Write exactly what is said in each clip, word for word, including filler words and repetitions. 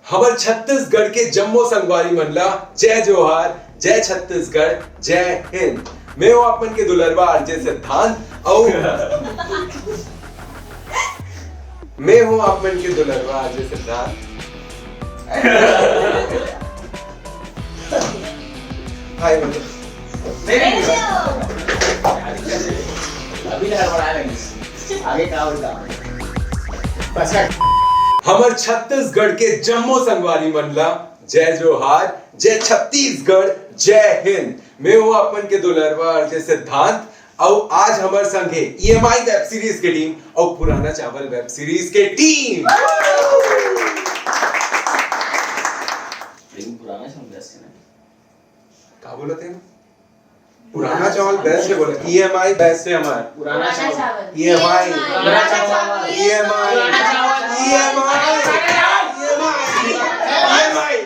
हमर छत्तीसगढ़ के जम्मो संगवारी मन ला जय जोहार, जय छत्तीसगढ़, जय हिंद। मैं हूँ आप मन के दुलरवा आरजे सिद्धांत, अउ मैं हूँ आप मन के दुलरवा आरजे सिद्धांत। हाय बोलो। नहीं, नहीं, नहीं। अभी तो हड़बड़ा रही है। आगे का होगा? बस कर। हमर छत्तीसगढ़ के जम्मो संगवारी मन ला जय जोहार, जय छत्तीसगढ़, जय हिंद। मैं हूँ अपन के दुलरवा आरजे सिद्धांत, अउ आज हमर संग हे ईएमआई वेब सीरीज के टीम अउ पुराना चावल वेब सीरीज के टीम। लेकिन पुराना चावल बेस्ट है ना? का बोलत हे? पुराना चावल बेस्ट है बोले, ईएमआई बेस्ट है हमार। पुराना पुराना चावल। चावल। ईएमआई। पुराना चावल। ईएमआई। पुराना चावल। ईएमआई। ईएमआई।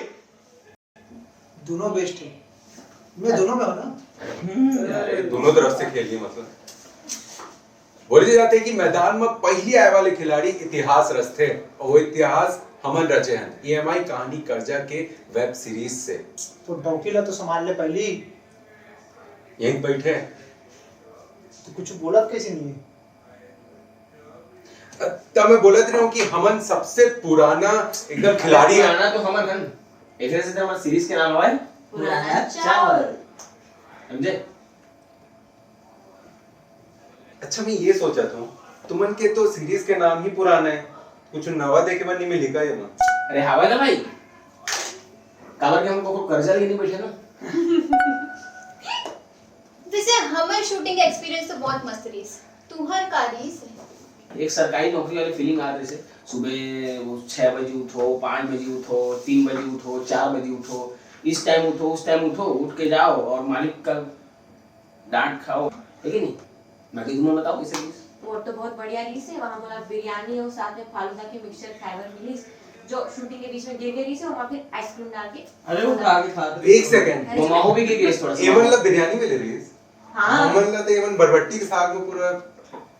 दोनों बेस्ट है। मैं दोनों में हूँ ना। अरे, दोनों तरफ से खेलिए, मतलब। बोले जाथे कि मैदान में पहली आए वाले खिलाड़ी इतिहास रचथे, और वो इतिहास हमन रचे हन ईएमआई कहानी कर्जा के वेब सीरीज से। तो डौकी ला तो संभाल ले पहली। यहीं बैठे। तो कुछ बोलत कैसे नहीं है? त मैं बोलत रहे हूँ कि हमन सबसे पुराना एकदम खिलाड़ी है। पुराना तो हमन हन। एकरे से तो हमारे सीरीज के नाम हवे पुराना चावल। समझे? अच्छा, मैं ये सोचत हूँ, तुमन के तो सीरीज के नाम ही पुराना है, कुछ नवा देखे बर नहीं मिली का ये में? अरे हवा ना भाई, काबर के हमको को कर्जा लेके नहीं बैठे ना। वैसे हमर शूटिंग एक्सपीरियंस तो बहुत मस्त रहीस, तुहर का रहीस? एक सरकारी नौकरी वाली फीलिंग आ रही से। सुबह वो छह बजे उठो, पाँच बजे उठो, तीन बजे उठो, चार बजे उठो, इस टाइम उठो, उस टाइम उठो, उठ के जाओ और मालिक का डांट खाओ, है कि नहीं? बाकी तुम बताओ कैसे रहीस? वो तो बहुत बढ़िया रहीस है, वहाँ बोला बिरयानी और साथ में फालूदा के मिक्सचर खाए बर मिलीस, जो शूटिंग के बीच में गिर गई रहीस है, वहाँ फिर आइसक्रीम डाल के अरे वो खा के खाते एक सेकंड। अरे वो माहौल भी गिर गई थोड़ा सा। एमन ला बिरयानी मिले रहीस? हाँ। हमन ला तो एमन बरबट्टी के साग में पूरा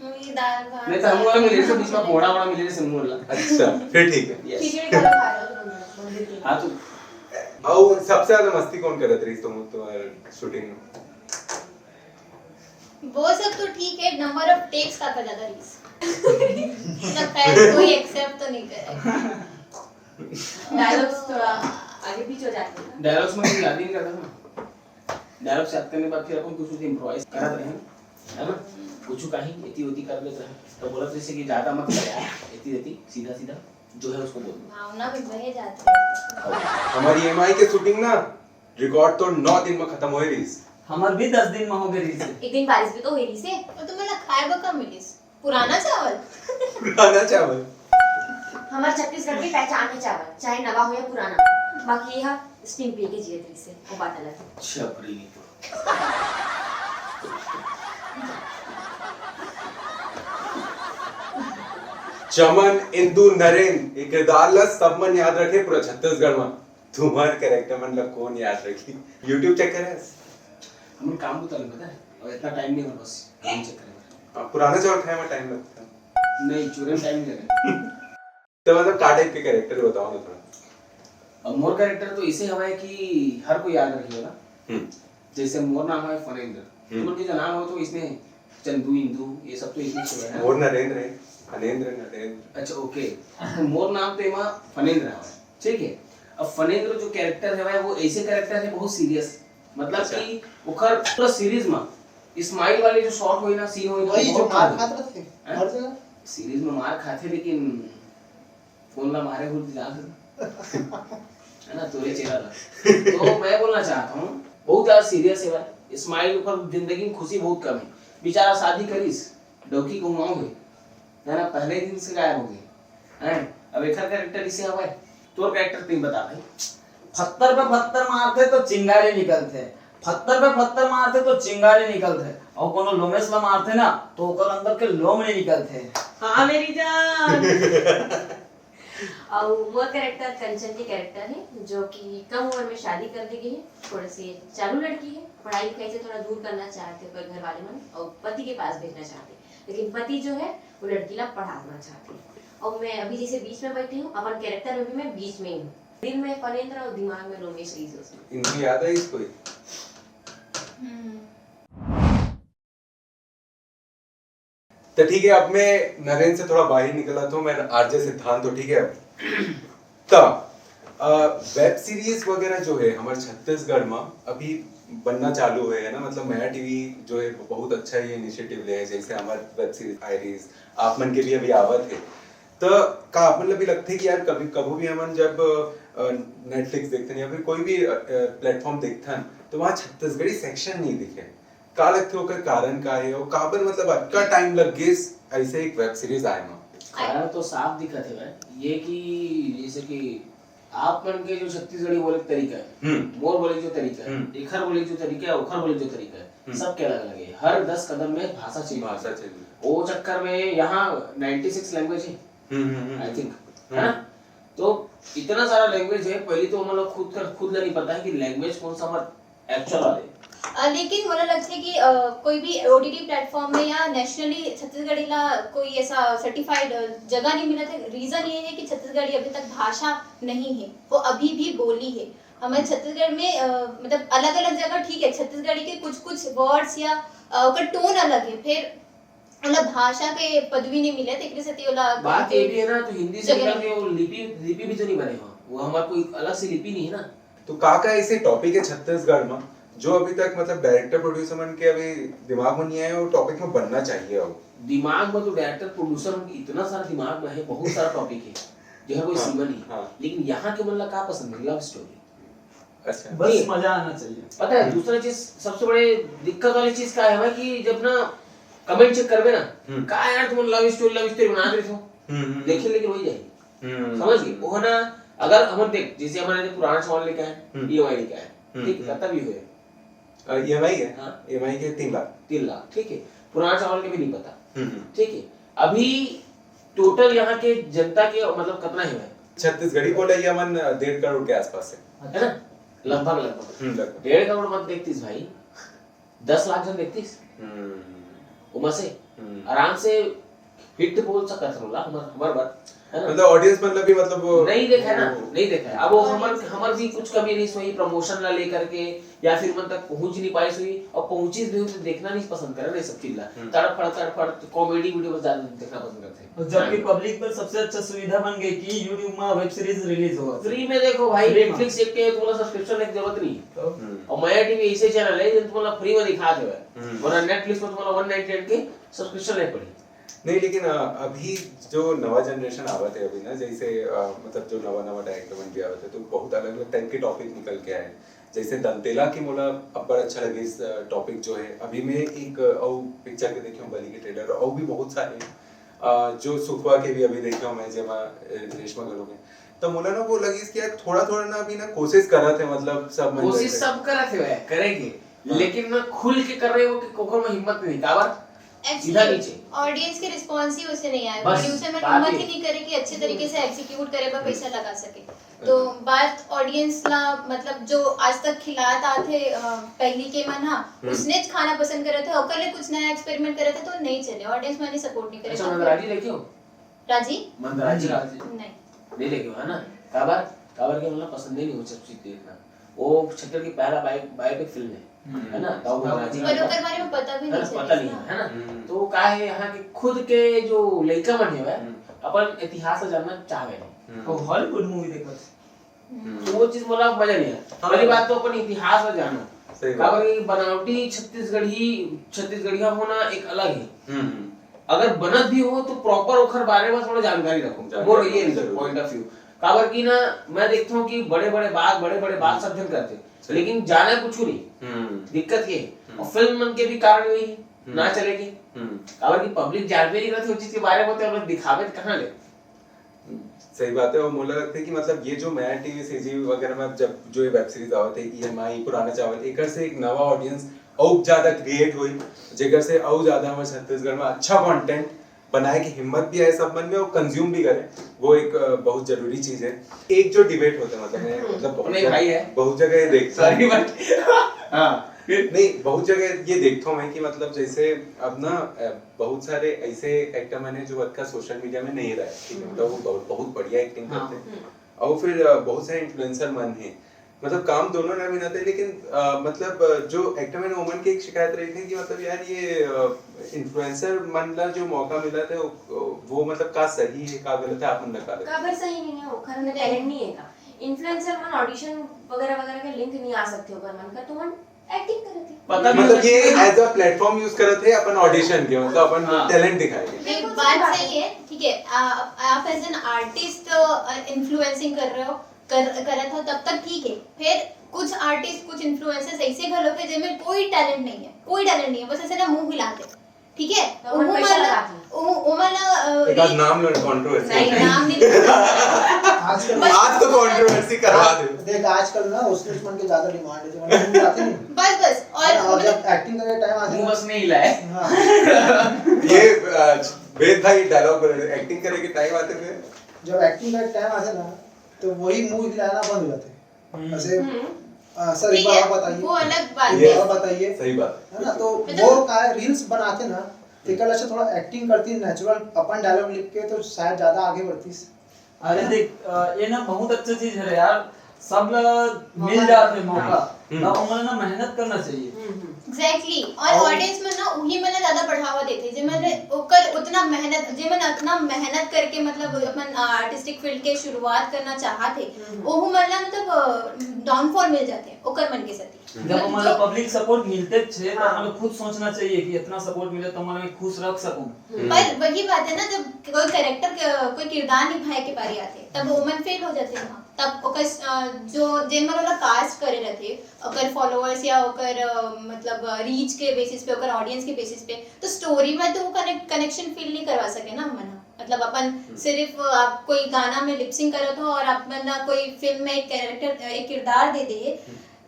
ये दाल भात नहीं तो हम वाला मिले से बीच में बोड़ा वाला मिले से मुल्ला। अच्छा, फिर ठीक है। Yes। खिचड़ी का खा रहे हो तुम लोग, मंदिर के। हाँ तो और सबसे ज्यादा मस्ती कौन करत रहीस तुम तुम्हारे शूटिंग में? वो सब तो ठीक है, नंबर ऑफ टेक्स का था ज्यादा रहीस। तो खैर कोई एक्सेप्ट तो नहीं करेगा। डायलॉग्स थोड़ा आगे पीछे हो जाते हैं ना। डायलॉग्स में कुछ याद ही नहीं करता था। डायलॉग से याद करने के बाद फिर अपन कुछ कुछ इम्प्रोवाइज करत रहे, है ना? कुछ कहीं एती ओती कर देते हैं, तो बोलत रहे कि ज्यादा मत कर यार, एती एती सीधा सीधा जो है उसको बोल दो। भावना में बहे जाते हैं। हमारी ईएमआई के शूटिंग ना रिकॉर्ड तो नौ दिन में खत्म होए रहीस। हमर भी दस दिन में हो गए रहीस। एक दिन बारिश भी तो हुई रहीस। तो तुम्हें ना खाए बर का मिलीस? पुराना चावल। पुराना चावल। हमार छत्तीसगढ़ के पहचान है चावल, चाहे नवा हो या पुराना। बाकी यह स्टीम पी के जियत रहीस, वो बात अलग है। छपरी नहीं तो। चमन, इंदु, नरेंद्र, ये किरदार ला सब मन याद रखे पूरा छत्तीसगढ़ में। तुम्हार कैरेक्टर मन ला कौन याद रखी? YouTube चेक करे? हमन काम को तो नहीं पता है, और इतना टाइम नहीं हमारे पास काम चेक करे। अब पुराना चावल खाए में टाइम लगता है। नहीं, चूरे में टाइम नहीं लगे। तो मतलब का टाइप के कैरेक्टर बताओ ना थोड़ा। अब मोर कैरेक्टर तो इसे हवा है कि हर कोई याद रखिएगा। हम्म। जैसे मोर नाम है फनेंद्र। हम्म। तो जो नाम हो तो इसमें चंदू इंदू ये सब तो इसमें से है। मोर नरेंद्र है, फनेंद्र नरेंद्र। अच्छा, ओके। मोर नाम तो एमा फनेंद्र है, ठीक है। अब फनेंद्र जो कैरेक्टर है वो ऐसे कैरेक्टर है बहुत सीरियस, मतलब अच्छा। कि ओकर पूरा सीरीज में स्माइल वाले जो शॉट होई ना, सीन होई ना, वही जो बहुत मार कम खात होई। रहते हैं, हैं? हर जगह। सीरीज में मार खाते लेकिन फोन ला मारे हुए जान से है ना, तोरे चेहरा ला। तो मैं बोलना चाहता हूँ, बहुत ज्यादा सीरियस है भाई। स्माइल ऊपर जिंदगी में खुशी बहुत कम है। बेचारा शादी करिस, डौकी घुमाओगे, है ना, पहले दिन से गायब हो गए हैं। अब एकर कैरेक्टर इसे हवा है, तोर कैरेक्टर तुम बता भाई। पत्थर पे पत्थर मारते तो चिंगारी निकलते, पत्थर पे पत्थर मारते तो चिंगारी निकलते, और कोनो लोमेश ला मारते ना तो ओकर अंदर के लोम नहीं निकलते। हाँ मेरी जान। और वो कैरेक्टर कंचन के कैरेक्टर है, जो कि कम उम्र में शादी कर दी गई है। थोड़े से चालू लड़की है, पढ़ाई लिखाई से थोड़ा दूर करना चाहते पर घर वाले मन और पति के पास भेजना चाहते, लेकिन पति जो है वो लड़की ला पढ़ाना चाहते। और मैं अभी जैसे बीच में बैठी हूँ, अपन कैरेक्टर में भी मैं बीच में ही हूँ। दिल में फणींद्र और दिमाग में लोकेश, यही सोच। इनको याद है इसको? हम्म। तो ठीक है, अब मैं नरेंद्र से थोड़ा बाहर निकला तो मैं आरजे सिद्धांत तो ठीक है। तो वेब सीरीज वगैरह जो है हमारे छत्तीसगढ़ में अभी बनना चालू है, है ना? मतलब मया टीवी जो है बहुत अच्छा ये इनिशिएटिव ले है, जैसे हमारे वेब सीरीज आयरिस आप मन के भी अभी आवत है। तो का आप मन ला भी लगथे कि यार कभी कभू भी हमन जब नेटफ्लिक्स देखथन या फिर कोई भी प्लेटफॉर्म देखथन तो वहाँ छत्तीसगढ़ी सेक्शन नहीं दिखे, का लगथे ओकर कारण का है और काबर मतलब अतका टाइम लग गिस ऐसे एक वेब सीरीज आए में? कारण तो साफ दिखत हवय ये कि जैसे कि आप मन के जो छत्तीसगढ़ी बोले के तरीका है, हम्म। मोर बोले के जो तरीका है, हम्म। एखर बोले के जो तरीका है, ओखर बोले के जो तरीका है, हम्म। सबके अलग अलग है। हर दस कदम में भाषा चेंज भाषा है। चेंज। वो चक्कर में यहाँ नाइंटी सिक्स लैंग्वेज है, हम्म हम्म हम्म, आई हम्म। थिंक, हम्म। है ना? तो इतना सारा लैंग्वेज है, पहली तो हम लोग खुद का खुद ला नहीं पता है कि लैंग्वेज कौन सा हमारा एक्चुअल वाले। अ, लेकिन मोला लगथे कि अ, कोई भी ओटीटी प्लेटफॉर्म में या नेशनली छत्तीसगढ़ी ला कोई ऐसा सर्टिफाइड जगह नहीं मिला था। रीजन ये है कि छत्तीसगढ़ी अभी तक भाषा नहीं है, वो अभी भी बोली है। हमारे छत्तीसगढ़ में अ, मतलब अलग अलग जगह ठीक है, छत्तीसगढ़ी के कुछ कुछ वर्ड्स या अ, ओकर टोन अलग है, फिर मतलब भाषा के पदवी नहीं मिले, तेकरे सेती ओला बात ये भी है ना, तो हिंदी से जगह निकल नहीं। के वो लिपि लिपि भी तो नहीं बने हो, वो हमारे कोई अलग से लिपि नहीं है ना। तो का का ऐसे टॉपिक है छत्तीसगढ़ में जो अभी तक मतलब डायरेक्टर प्रोड्यूसर मन के अभी दिमाग में नहीं आया और टॉपिक में बनना चाहिए अब? दिमाग में तो डायरेक्टर प्रोड्यूसर इतना सारा दिमाग में है, बहुत सारा टॉपिक है, जो है कोई हाँ, सीमा नहीं। हाँ। लेकिन यहाँ के मन ला का पसंद है? लव स्टोरी। अच्छा। बस नहीं। मजा आना चाहिए। पता है दूसरा चीज, सबसे बड़े दिक्कत वाली चीज का है भाई कि जब ना कमेंट चेक करबे ना, हम्म। का यार तुम लव स्टोरी लव स्टोरी बना रहे हो, हम्म, हम्म, देखे लेकिन वही जाए, हम्म। समझ गए? वो ना, अगर हम देख जैसे हमारे जो पुराना चावल लेके आए, हम्म। ईएमआई लेके आए, हम्म, ठीक हम्म। कितना भी हुए, ईएमआई है? हाँ। ईएमआई के तीन लाख। तीन लाख, ठीक है, पुराना चावल के भी नहीं पता, हम्म, हम्म। ठीक है। अभी टोटल यहाँ के जनता के मतलब कितना है भाई? छत्तीसगढ़ी बोले ये मन डेढ़ करोड़ के आसपास है। है ना, लगभग लगभग हम्म, लगभग। डेढ़ करोड़ मत देखतीस भाई, दस लाख जन देखतीस हम्म, उमा से हम्म। आराम से हिट बोल सकत रहो ला हमार हमार बात, है ना? मतलब ऑडियंस मतलब भी मतलब वो नहीं देखा है ना, वो- नहीं देखा है। अब वो हमर हमर भी कुछ कमी नहीं सोई, प्रमोशन ला लेकर के या फिर मन तक पहुंच नहीं पाई सोई, और पहुंची भी हो तो देखना नहीं पसंद करे ना ये सब चीज ला। हम्म। तड़फड़ तड़फड़ कॉमेडी वीडियो बस ज्यादा देखना पसंद करते हैं। और जबकि पब्लिक पर सबसे अच्छा सुविधा बन गई कि यूट्यूब में वेब सीरीज रिलीज होगा। फ्री में देखो भाई, फ्री में। नेटफ्लिक्स एक के तुम्हारा सब्सक्रिप्शन लेने की जरूरत नहीं है। तो हम्म। और मया टीवी ऐसे चैनल है जो तुम्हारा फ्री में दिखा दे, हम्म। वरना नेटफ्लिक्स में तुम्हारा वन नाइंटी नाइन के सब्सक्रिप्शन लेना पड़ी। नहीं लेकिन अ, अभी जो नवा जनरेशन आवत है अभी ना, जैसे अ, मतलब जो नवा नवा डायरेक्टर मन भी आवत है तो बहुत अलग अलग टाइप के टॉपिक निकल के आए। जैसे दंतेला के मोला अब्बड़ अच्छा लगे इस टॉपिक जो है। अभी मैं एक अ, अउ पिक्चर के देखे हूँ बलि के ट्रेलर, और भी बहुत सारे अ, जो सुखवा के भी अभी देखे हूँ मैं, जेमा अ, रेशमा घलो के, तो मोला ना वो लगिस कि यार थोड़ा थोड़ा ना अभी ना कोशिश करत है, मतलब सब मन कोशिश से। सब करत है, करेंगे, हाँ। लेकिन ना खुल के कर रहे हो कि कोकर में हिम्मत नहीं, काबर सीधा एक्चुअली नीचे। ऑडियंस के रिस्पॉन्स ही उसे नहीं आया, बस, प्रोड्यूसर में बात हिम्मत ये। ही नहीं करे कि अच्छे तरीके से एग्जीक्यूट करे, पर पैसा लगा सके। अच्छा। तो बात ऑडियंस ला, मतलब जो आज तक खिलात आथे अ, पहली के मन हा, हम्म। उसने ज खाना पसंद करे थे, ओकर ले कुछ नया एक्सपेरिमेंट करे थे तो नहीं चले, ऑडियंस माने सपोर्ट नहीं करे अच्छा, तो फिर- मंदराजी देखे हो? राजी? मंदराजी राजी। नहीं। नहीं देखे हो, है ना? काबर काबर के मतलब पसंद ही नहीं हो सब चीज देखना। वो छत्तीसगढ़ की पहला बायो बायोपिक फिल्म है, हम्म। है ना? तो वो हाँ, राजी पर का ओकर बारे में पता भी है नहीं ना, चले पता नहीं ना। है, है ना? हम्म। तो वो का है यहाँ के खुद के जो लड़का मन है हम्म। अपन इतिहास से जानना चाहवे नहीं। हम्म। तो हॉलीवुड मूवी देखत हम्म। तो वो चीज बोला मजा नहीं है। हाँ। पहली बात तो अपन इतिहास में जानो, सही बात। काबर कि बनावटी छत्तीसगढ़ी छत्तीसगढ़िया होना एक अलग है। हम्म, हम्म। अगर बनत भी हो तो प्रॉपर ओखर बारे में थोड़ा जानकारी रखो। जानकारी मोर ये रखो, जरूर। Point of view. काबर कि ना मैं देखता हूँ कि बड़े बड़े बात बड़े बड़े बात सब जन करते, सही। लेकिन जाने कुछ नहीं। हम्म। दिक्कत ये है। हम्म। और फिल्म मन के भी कारण यही है, हम्म। ना चले के। हम्म। काबर कि पब्लिक जानबे नहीं करते, वो चीज के बारे में तो हम लोग दिखावे तो कहाँ ले? सही बात है। और मोला लगता है कि मतलब ये जो मया टीवी सीजी वगैरह में जब जो ये वेब सीरीज आवत है ईएमआई पुराना चावल, एकर से एक नवा ऑडियंस और ज्यादा क्रिएट हुई, जेकर से और ज्यादा हमारे छत्तीसगढ़ में अच्छा कंटेंट बनाए की हिम्मत भी आए सब मन में और कंज्यूम भी करें, वो एक अ, बहुत जरूरी चीज है। एक जो डिबेट होता है मतलब मैं हम्म। मतलब बहुत अपने जगह- भाई है। बहुत जगह ये देखता हूँ। सॉरी बट हाँ। नहीं, बहुत जगह ये देखता हूँ मैं कि मतलब जैसे अब ना अ, बहुत सारे ऐसे एक्टर मन है जो अतका सोशल मीडिया में नहीं रहे, ठीक है, मतलब वो बहुत बहुत बढ़िया एक्टिंग हाँ। करते हैं। हम्म। और फिर अ, बहुत सारे इन्फ्लुएंसर मन हे, मतलब काम दोनों ना मिलत हे, लेकिन अ, मतलब अ, जो एक्टर मैन वुमन की एक शिकायत रहिथे कि मतलब यार ये इन्फ्लुएंसर मन ला जो मौका मिलत हे वो, वो मतलब का सही हे, का गलत हे, आप मन ला का लगथे? काबर सही नहीं है, ओखर अंदर टैलेंट नहीं है का? इन्फ्लुएंसर मन ऑडिशन वगैरह वगैरह के लिंक नहीं आ सकते ओकर मन का, तो मन एक्टिंग करत है। पता भी मतलब होना ये चाहिए। एज अ प्लेटफॉर्म यूज करत हे अपन ऑडिशन के, मतलब अपन हाँ। टैलेंट दिखाए के। ये बात सही है, ठीक है। आ, आप एज एन आर्टिस्ट इन्फ्लुएंसिंग कर रहे हो, कर करत हो, तब तक ठीक है। फिर कुछ आर्टिस्ट, कुछ इन्फ्लुएंसर्स ऐसे घलो के जेमे कोई टैलेंट नहीं है, कोई टैलेंट नहीं है, बस ऐसे ना मुंह हिलाते, ठीक है। तो अपन पैसा लगाते हैं। ओमला एक आध नाम लो, कंट्रोवर्सी। नहीं, नाम नहीं। आजकल आज तो कंट्रोवर्सी करवा दे। देख, आजकल ना उस दुश्मन के ज्यादा डिमांड है, जो मतलब जाते नहीं। बस बस। और और मतलब जब एक्टिंग करे टाइम आते मुंह ना, बस नहीं हिलाए। हाँ, ये अ, वेद भाई डायलॉग बोले, एक्टिंग करे के टाइम आते थे। जब एक्टिंग करे टाइम आते ना, तो वही मुंह हिलाना बंद हो जाते हैं। ऐसे हम्म, आ, सर, एक ठीक बार है, आप बताइए, वो अलग बात एक है। बार आप बताइए, सही बात। है ना? तो मतलब वो का है, रील्स बनाते ना, तो एक अच्छा थोड़ा एक्टिंग करती, नेचुरल अपन डायलॉग लिख के, तो शायद ज्यादा आगे बढ़ती। अरे देख, अ, ये ना बहुत अच्छा चीज है यार, सब ला मिल जाते मौका। हम्म। ना उमन ना मेहनत करना चाहिए। एग्जैक्टली। और और ऑडियंस में ना उही मन ज्यादा बढ़ावा देते, जे मन ओकर उतना मेहनत, जे मन उतना मेहनत करके मतलब अपन आर्टिस्टिक फील्ड के शुरुआत करना चाहते, ओहू मन ला मतलब डाउनफॉल मिल जाते हैं ओकर मन के साथ। जब हमारा पब्लिक सपोर्ट मिलते छे तो हाँ। हमें खुद सोचना चाहिए कि इतना सपोर्ट मिले तो हमें खुश रख सकूं। पर वही बात है ना, जब कोई कैरेक्टर, कोई किरदार निभाए के बारी आते, तब वो मन फेल हो जाते हैं वहाँ। तब ओकर अ, जो जेन मन ओला कास्ट करे रहते, ओकर फॉलोअर्स या ओकर अ, मतलब रीच के बेसिस पे, ओकर ऑडियंस के बेसिस पे, तो स्टोरी में तो वो कनेक्ट कनेक्शन फील नहीं करवा सके ना मन। मतलब अपन सिर्फ अ, आप कोई गाना में लिपसिंग करत हो और आप मन ला कोई फिल्म में एक कैरेक्टर, एक किरदार दे दे,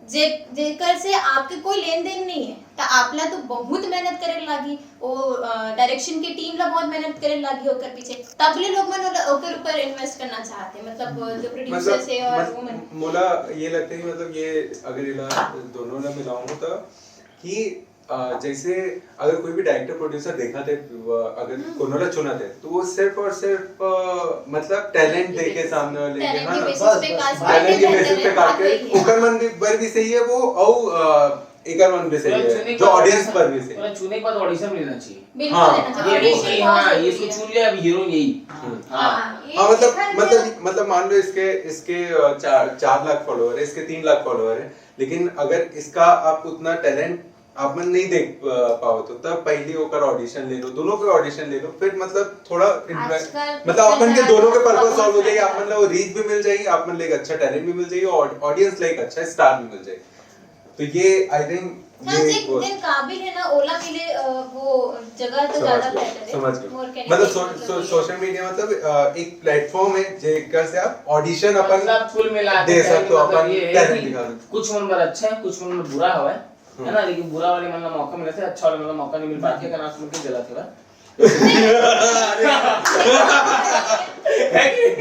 जे जेकर से आपके कोई लेन देन नहीं है, तो आपला तो बहुत मेहनत करे लागी, वो डायरेक्शन की टीम ला बहुत मेहनत करे लागी ओकर पीछे, तब ले लोग मन ओला- ओकर ऊपर इन्वेस्ट करना चाहते, मतलब अ, जो प्रोड्यूसर मतलब है और मत- वो मन। मोला ये लगता है कि मतलब ये अगर इला दोनों ला मिलाऊं तो कि अ, जैसे अगर कोई भी डायरेक्टर प्रोड्यूसर देखा थे, अगर कोनो ला चुना थे, तो वो सिर्फ और सिर्फ अ, मतलब टैलेंट देखे सामने वाले के, टैलेंट है के ना? बेसिस पे कास्ट टैलेंट के करके बेसिस पे बेहतर काट है, के बात ओकर मन भी बर भी सही है वो, और अ, एकर मन भी सही पूरा है चुने जो के ऑडियंस बाद पर भी सही है। पूरा चुने के बाद ऑडिशन लेना चाहिए। बिल्कुल हाँ, लेना चाहिए। ये ऑडिशन कि बहुत हाँ, ये जरूरी इसको है। चुन लिया, अब हीरो यही। हम्म। हाँ। हाँ, ये हाँ, मतलब देखा मतलब गया। मतलब मान लो इसके इसके अ, चार चार लाख फॉलोअर है, इसके तीन लाख फॉलोअर है, लेकिन अगर इसका आप उतना टैलेंट आप मन नहीं देख अ, पाओ तो तब पहले ओकर ऑडिशन ले लो, दोनों के ऑडिशन ले लो, फिर मतलब थोड़ा इंटरेस्ट, आजकल मतलब अपन के इतना दोनों के ज्यादा पर्पस सॉल्व हो जाएगी, ज्यादा आप मन ला वो रीच भी मिल जाएगी, आप मन ला एक अच्छा टैलेंट भी मिल जाएगी और ऑडियंस ला एक अच्छा स्टार भी मिल जाएगी। तो ये आई थिंक हाँ, ये जिन वो- जिन काबिल है ना, ओला के लिए अ, वो जगह तो समझ ज्यादा गए, बेहतर है। समझ गए। More candidate मतलब मतलब ये है। सोशल मीडिया मतलब अ, एक प्लेटफॉर्म है जेकर से आप ऑडिशन अपन मतलब कुल मिला के दे कहने सकते हो, का मतलब अपन ये है टैलेंट कि दिखा दो। कुछ मन बर अच्छा है, कुछ मन बर बुरा हवा है, है ना? लेकिन बुरा वाले मन ला मौका मिला था, अच्छा वाले मन ला मौका नहीं मिल पाता, कहना सुन के गलत है।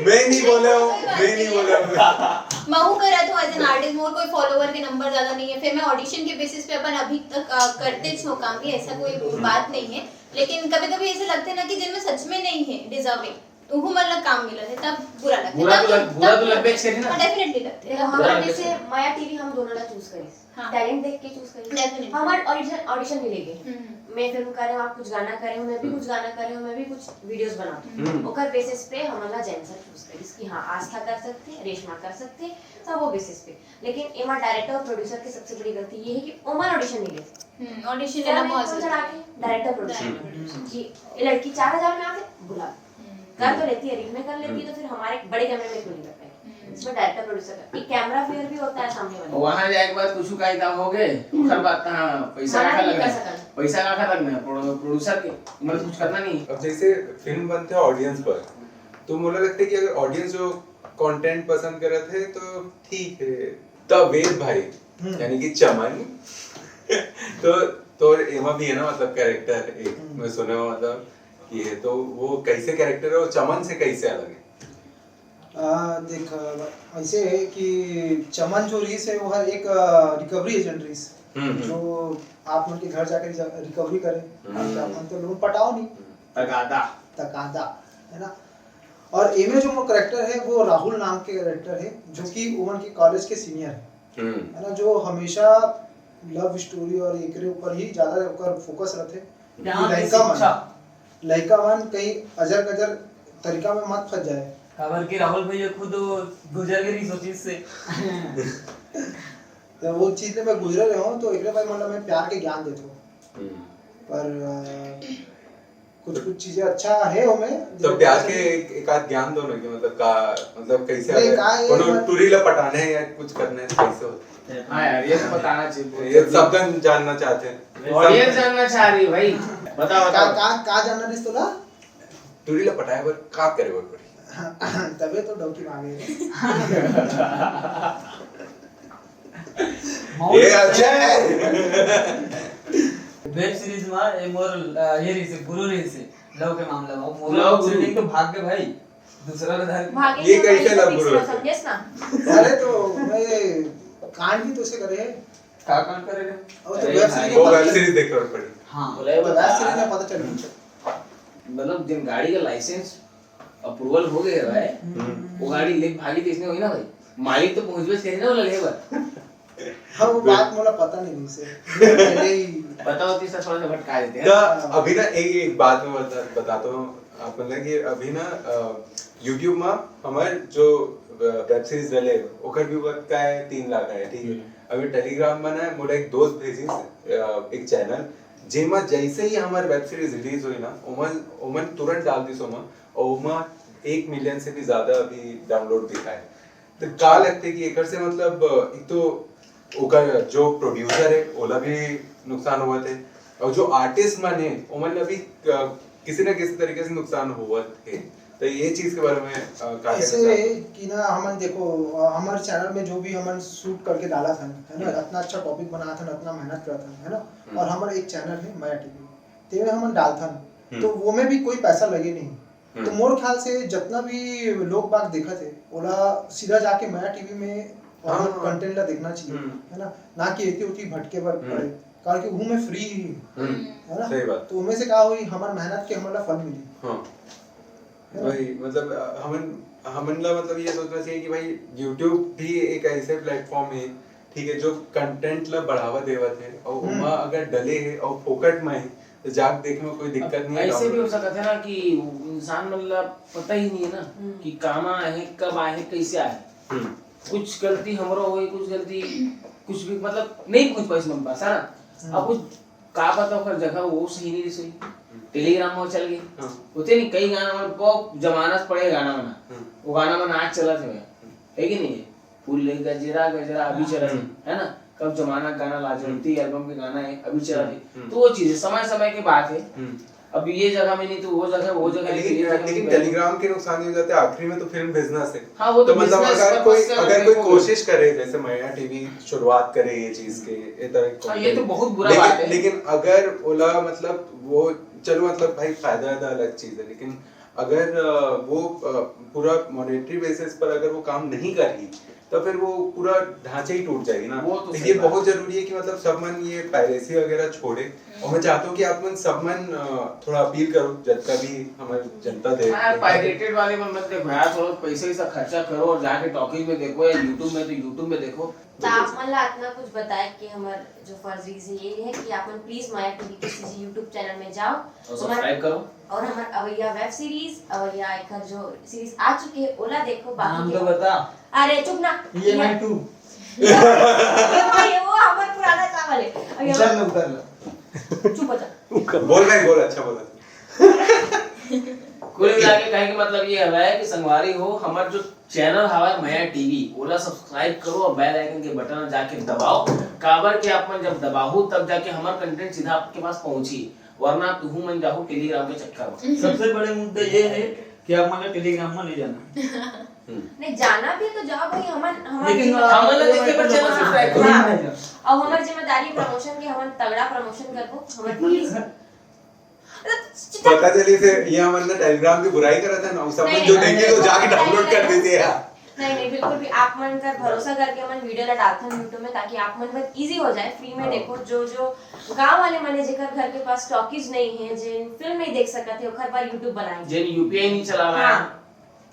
मैं नहीं बोला हूँ, मैं नहीं बोला हूँ। महू करत हूँ एज एन आर्टिस्ट, मोर कोई फॉलोअर के नंबर ज्यादा नहीं है, फिर मैं ऑडिशन के बेसिस पे अपन अभी तक अ, करते छो काम भी, ऐसा कोई बात नहीं है। लेकिन कभी कभी ऐसे लगते ना कि जिनमें सच में नहीं है डिजर्विंग, उहू मन ला काम मिला है, तब बुरा लगता है। बुरा तब तो लग- बुरा तो तब लगबे छे ना। हाँ, डेफिनेटली लगते हैं। देखो, हमारे जैसे माया टीवी हम दोनों ला चूज करी, हाँ। टैलेंट देख के चूज करी। डेफिनेटली। हमारे ऑडिशन ऑडिशन भी लेके, हम्म। मैं फिल्म करे हूँ, आप कुछ गाना करे हो, मैं भी कुछ वीडियोस बनाती हूँ। हम्म। ओकर बेसिस पे हमला जेन सर चूज करिस कि हाँ, आस्था कर सकते, रेशमा कर सकते, सब वो बेसिस पे। लेकिन एमा डायरेक्टर और प्रोड्यूसर की सबसे बड़ी गलती ये है कि ओमन ऑडिशन नहीं लेते। हम्म, ऑडिशन लेना बहुत चढ़ा जरूरी है। के डायरेक्टर प्रोड्यूसर जी, ये लड़की चार हजार में आके बुला, कर तो लेती है, रील में कर लेती है, तो फिर हमारे बड़े कैमरे में क्यों नहीं कर पाएगी? इसमें डायरेक्टर प्रोड्यूसर का एक कैमरा फेयर भी होता है सामने वाले। वहां जाए के बाद कुछ कायदा हो गए, ओकर बाद कहाँ पैसा मना रखा नहीं कर लगना, सकता। पैसा रखा लगना प्रोड्यूसर के, मतलब कुछ करना नहीं। अब जैसे फिल्म बनते हैं ऑडियंस पर, तो मुझे लगता है कि अगर ऑडियंस जो कंटेंट पसंद करत है तो ठीक है। तो वेद भाई, हम्म। यानी कि चमन, तो तो एमा भी है ना, मतलब कैरेक्टर एक हम्म। मैं सुने हूँ, मतलब ये तो वो कैसे कैरेक्टर है और चमन से कैसे अलग है? आ, देख, ऐसे है कि चमन जो रहीस है वो हर एक रिकवरी एजेंट रहीस, हम्म, हम्म। जो आप मन के घर जाकर रिकवरी करे। हम्म। आप मन तो लोन पटाओ नहीं, तकादा। तकादा, है ना? और एमे जो मोर कैरेक्टर है, वो राहुल नाम के कैरेक्टर है, जो कि ओमन के कॉलेज के सीनियर है, हम्म है ना, जो हमेशा लव स्टोरी और एकरे ऊपर ही ज्यादा ओकर फोकस रहथे। प्यार के लइका मन, शिक्षा। लइका मन कहीं अजर कजर तरीका में मत फंस जाए। काबर कि राहुल भैया खुद गुजर गए रहिस ओ चीज से। तो वो चीज में मैं गुजरे रहे हूँ, तो एकरे भाई मतलब मैं प्यार के ज्ञान देता हूँ। हम्म। पर अ, कुछ कुछ चीजें अच्छा है ओमे। तो प्यार के एक, एक आध ज्ञान दो ना कि मतलब का, मतलब कैसे नहीं, अगर का ये कोनो मत- टूरी ला पटाना है या कुछ करना है, कैसे होता हाँ यार, ये तो बताना चाहिए। है? ये सब जन जानना चाहते हैं। ऑडियंस जानना चाह रही है भाई। बताओ का बताओ। का का जानना रिस तोला? टूरी ला पटाए बर का करे बर पड़ी? तबे तो डौकी मांगे। ये अजय। वेब सीरीज में ये मोर अ, ये रहिस हे, गुरु रहिस हे, लव के मामला में। मोर लव लव गुरु। सीरीज तो भाग गए भाई, दूसरा ला धर। भागे ये तो कैसे भाई लव तो गुरु पिछला होते हैं? समझेस ना। अरे तो मैं कांड भी तो उसे करे है। का काम करे रे? और तो अरे वेब भाई, सीरीज वो में वेब पता- सीरीज देखे बर पड़ी। हाँ। बोले तो वेब सीरीज बता, में पता चल गया। मतलब जिन गाड़ी का लाइसेंस अप्रूवल हो गया है भाई, हम्म। वो गाड़ी ले भागी तो इसने वही ना भाई, मालिक तो पहुंच बस कहीं ना, वो लगे बस। हाँ, वो बात मोला पता नहीं उनसे। पहले ही पता होती सर, थोड़ा सा भटका देते हैं। तो अभी ना एक एक बात में बता, बताता हूँ आप लोग कि अभी ना यूट्यूब में हमार जो वेब सीरीज डले, ओकर व्यूअर का है तीन लाख है, ठीक है। अभी टेलीग्राम में ना मोला एक दोस्त भेजिस अ, एक चैनल, जेमा जैसे ही हमार वेब सीरीज रिलीज हुई ना, ओमन ओमन तुरंत डाल दिस ओमा, और ओमा एक मिलियन से भी ज्यादा अभी डाउनलोड दिखाए। तो का लगते कि एकर से मतलब अ, एक तो ओकर जो प्रोड्यूसर है ओला भी नुकसान होवत है, और जो आर्टिस्ट मन है ओमन ला भी अ, किसी ना किसी तरीके से नुकसान होवत है। तो ये चीज के बारे में अ, का ऐसे कहना है कि ना, हमन देखो, अ, हमर चैनल में जो भी हमन शूट करके डालत हन, है ना, इतना अच्छा टॉपिक बनात हन, इतना मेहनत करत हन, है ना। हम्म। और हमर एक चैनल है मया टीवी, तेमे हमन डालथन, हम्म। तो वो में भी कोई पैसा लगे नहीं। हम्म। तो मोर ख्याल से जितना भी लोग बाग देखत है, ओला सीधा जाके मया टीवी में हाँ। कंटेंट ला देखना चाहिए, हम्म। है ना, ना कि एती ओती भटके बर हम्म। पड़े, कारण कि उहू में फ्री ही, हम्म, है ना। सही बात। तो उनमें से का होई, हमर मेहनत के हमला फल मिली। हाँ, है ना? वही मतलब अ, हमन हमन ला मतलब ये सोचना चाहिए कि भाई यूट्यूब भी एक ऐसे प्लेटफॉर्म है, ठीक है, जो कंटेंट ला बढ़ावा देवत है, और हम्म। ओमा अगर डले है और फोकट में है, तो जाके देखे में कोई दिक्कत नहीं है, ऐसे भी हो डाउनलोड। सकता है ना कि इंसान मतलब पता ही नहीं है ना हम्म। कि कामा है, कब आए, कैसे आए। हम्म, कुछ गलती हमरो हुई, कुछ गलती कुछ भी मतलब नहीं पहुंच पाई मन पास, है ना। हम्म। अब कुछ का पता ओकर जगह वो सही नहीं सही, टेलीग्राम में चल गई। हाँ। होते नहीं, कई गाना मन बहुत जमाना से पड़े गाना मन, हम्म। वो गाना मन आज चलत है, है कि नहीं है? फूल ले गजरा गजरा अभी चलत है, हम्म। है ना। कब जमाना गाना लाजवंती एल्बम के गाना है, अभी चलत है। हम्म। तो वो चीज है, समय समय के बात है। हम्म। अब ये जगह में नहीं तो वो जगह, वो जगह नहीं तो ये लेकिन जगह लेकिन में। टेलीग्राम के नुकसान ये हो जाते हैं, आखिरी में तो फिल्म बिजनेस है। हाँ, वो तो तो मतलब business अगर purpose कोई से अगर अगर कोई वो कोशिश करे, जैसे मया टीवी शुरुआत करे ये चीज के, ये तरह की हाँ, ये तो content। बहुत बुरा लेकिन, बात है। लेकिन अगर ओला मतलब वो चलो मतलब भाई फायदा है तो अलग चीज है, लेकिन अगर अ, वो अ, पूरा मॉनेटरी बेसिस पर अगर वो काम नहीं कर रही, तो फिर वो पूरा ढांचा ही टूट जाएगी ना। वो तो तो सही ये बात बहुत जरूरी है कि मतलब सब मन ये पायरेसी वगैरह छोड़े, और मैं चाहता हूँ कि आप मन सब मन अ, थोड़ा अपील करो, जब का भी हमारे जनता दे हाँ, पायरेटेड वाले मन मत देखो यार, थोड़ा पैसे वैसा खर्चा करो और जाके टॉकीज में देखो या यूट्यूब में, तो यूट्यूब में देखो। तो आप मन ला इतना कुछ बताए कि हमर जो फर्जीज है ये है कि आप मन प्लीज मया टीवी के सीजी यूट्यूब चैनल में जाओ और सब्सक्राइब करो। और हमर अवैया वेब सीरीज, अवैया एकर जो सीरीज आ चुके है ओला देखो, बाकी नाम के- तो बता। अरे चुप ना। EMI two. ये वो हमर पुराना चावल है। अब ये उतर ले, उतर ले। चुप हो जा। बोल भाई बोल, अच्छा बोला। कुल मिला के कहे के मतलब ये हवा है कि संगवारी हो, हमार जो चैनल हवा है मया टीवी, ओला सब्सक्राइब करो और बेल आइकन के बटन जाके दबाओ। काबर के आप मन जब दबाहू तब जाके हमार कंटेंट सीधा आपके पास पहुंची, वरना तुहू मन जाहू टेलीग्राम के चक्कर में। सबसे बड़े मुद्दा ये है कि आप मन टेलीग्राम में नहीं जाना। नहीं, जाना भी तो जाओ भाई, हमन हमर लेकिन जिम्मेदारी- हमन ला देखे बर चैनल सब्सक्राइब करो। नहीं जाना। अब हमर जिम्मेदारी प्रमोशन के, हमन तगड़ा प्रमोशन करबो, हमर प्लीज। पता चली से ये हमन ना टेलीग्राम की बुराई करत है ना, उस सब नहीं, जो नहीं, देखे तो जाके डाउनलोड कर देते हैं। नहीं नहीं, बिल्कुल भी आप मन कर भरोसा करके हमन वीडियो ला डालथन यूट्यूब में, ताकि आप मन बर इजी हो जाए, फ्री में हाँ। देखो। जो जो गांव वाले मन है, जेकर घर के पास टॉकीज नहीं है, जिन फिल्म नहीं देख सकत है, ओकर बर यूट्यूब बनाए। जिन यूपीआई नहीं चला रहा है, हाँ।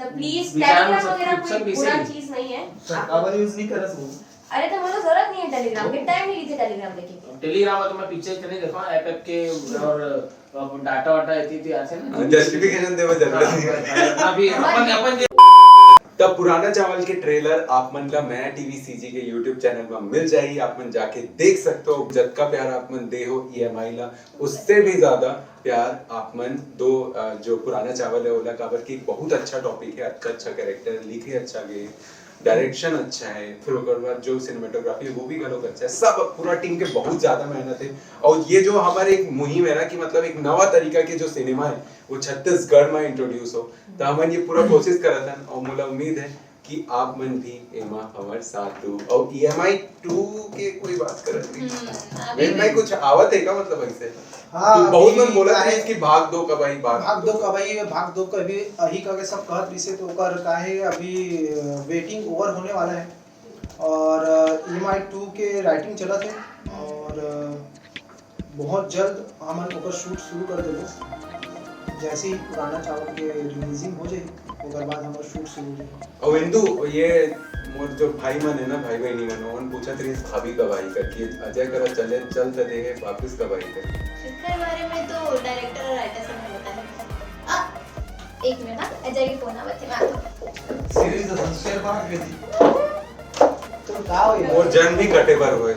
तो प्लीज, विचार टेलीग्राम सब वगैरह कुछ कोई भी बुरा सही। चीज नहीं है। काबर यूज नहीं करस वो? अरे, तो मोला जरूरत नहीं है टेलीग्राम के, टाइम नहीं लेते टेलीग्राम देखे के। टेलीग्राम में तो मैं पिक्चर नहीं देखा, ऐप ऐप के और अब डाटा वाटा इतनी थी आते ना। जस्टिफिकेशन देवे जरूरत नहीं है। अभी अपन अपन तब पुराना चावल के ट्रेलर आप मन ला मया टीवी सीजी के यूट्यूब चैनल में मिल जाही, आप मन जाके देख सकते हो। जतका प्यार आप मन दे हो ईएमआई ला, उससे भी ज्यादा प्यार आप मन दो। अ, जो पुराना चावल है ओला, काबर कि एक बहुत अच्छा टॉपिक है, अच्छा अच्छा कैरेक्टर लिखे, अच्छा गे, डायरेक्शन अच्छा है, फिर ओकर बाद जो सिनेमेटोग्राफी है वो भी घलो अच्छा है। सब पूरा टीम के बहुत ज्यादा मेहनत है। और ये जो हमारे एक मुहिम है ना कि मतलब एक नवा तरीका के जो सिनेमा है वो छत्तीसगढ़ में इंट्रोड्यूस हो, तो हमन ये पूरा कोशिश करत हन और मोला उम्मीद है कि आप मन भी एमा हमर साथ दो। और ईएमआई टू के कोई बात करत नहीं। हम्म, अभी ईएमआई कुछ आवत है का, मतलब ऐसे? हाँ, तो बहुत अभी मन बोला था आए- इसकी भाग दो कब आई, भाग भाग दो कब आई, भाग दो कब आई, अही करके सब कहत रहिसे, तो ओकर का है, अभी वेटिंग ओवर होने वाला है और ईएमआई टू के राइटिंग चलत है और अ, बहुत जल्द हमन ओकर शूट शुरू कर देबो। जैसे ही पुराना चावल के रिलीजिंग हो जाए, ओकर बाद हमर शूट शुरू हो जाए। और इंदु, ये मोर जो भाई मन है ना, भाई बहनी मन, उन पूछत रहिस भाभी कब आई करके, अजय करा चले चल त दे है, वापस कब आई करके। एकर बारे में तो डायरेक्टर और राइटर सब में बताए। आ, एक मिनट, हाँ, अजय के फोन आवत है, मैं आती हूँ। सीरीज तो सस्पेंस मार के दी। तो का हो मोर जन्म भी कटे बर होए।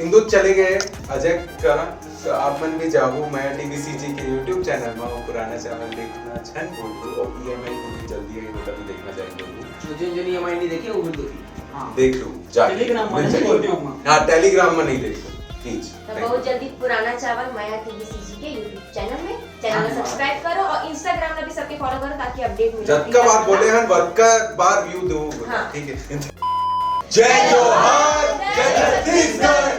इंदु चले गए अजय करा, तो आप मन भी जाहू मया टीवी सीजी के यूट्यूब चैनल में, वो पुराना चावल देखना झन भूलहू और ईएमआई टू भी जल्दी आई, ओला भी देखना झन भूलहू। जो जो ईएमआई नहीं देखे वो भी देखिए। हाँ। देख लू, जा टेलीग्राम में मिल नहीं जाएगी। बोलते हम। हाँ, टेलीग्राम में नहीं देख लू, प्लीज। तो बहुत जल्दी पुराना चावल मया टीवी सीजी के यूट्यूब चैनल में, चैनल को सब्सक्राइब करो और इंस्टाग्राम में भी सबके फॉलो करो ताकि अपडेट मिले। जतका बार बोले हन, वतका बार व्यू दो, हाँ। ठीक है। जय जोहार, जय छत्तीसगढ़।